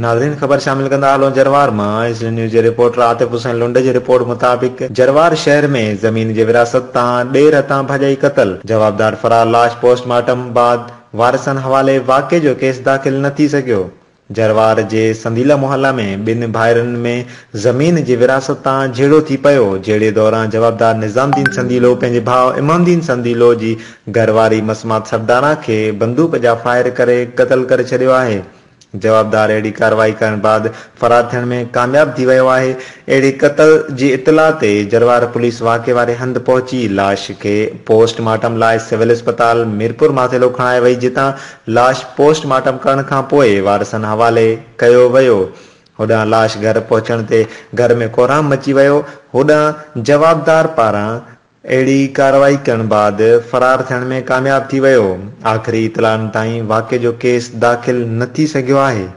ناظرين خبر شامل ڪندا هلون جروار مان ايس نيوز جي رپورٽر عاطف حسين لنڊ جي رپورٽ مطابق جروار شهر ۾ زمين جي ورهاست تان ڏير هٿان ڀاڄائي قتل، جوابدار فرار لاش پوسٽ مارٽم بعد وارثن حوالي، واقعي جو ڪيس داخل نه ٿي سگهيو. جروار جي سنديلا محلا ۾ ٻن ڀائرن ۾ زمين جي ورهاست تان جهيڙو ٿي پيو، جهيڙي دوران جوابدار نظام الدين سنديلو پنهنجي ڀاء امام الدين سنديلو جي گهرواري مسمات سرداران کي بندوق جا فائر ڪري قتل ڪري ڇڏيو آهي. جوابدار اهڙي ڪارروائي ڪرڻ بعد فرار ٿيڻ ۾ ڪامياب ٿي ويو آهي. اهڙي قتل جي اطلاع تي جروار پوليس واقعي واري هنڌ پهچي لاش کي پوسٽ مارٽم لاء سول اسپتال ميرپور ماٿيلو کڻائي وئي جتان لاش پوسٽ مارٽم ڪرڻ کان پوء وارثن حوالي ڪيو ويو. هوڏانهن لاش گهر پهچڻ تي گهر ۾ ڪهرام مچي ويو. هوڏانهن جوابدار پاران اهڙي ڪارروائي ڪرڻ بعد فرار ٿيڻ ۾ ڪامياب ٿي ويو. آخري اطلاعن تائين واقعي جو ڪيس داخل نه ٿي سگهيو آهي.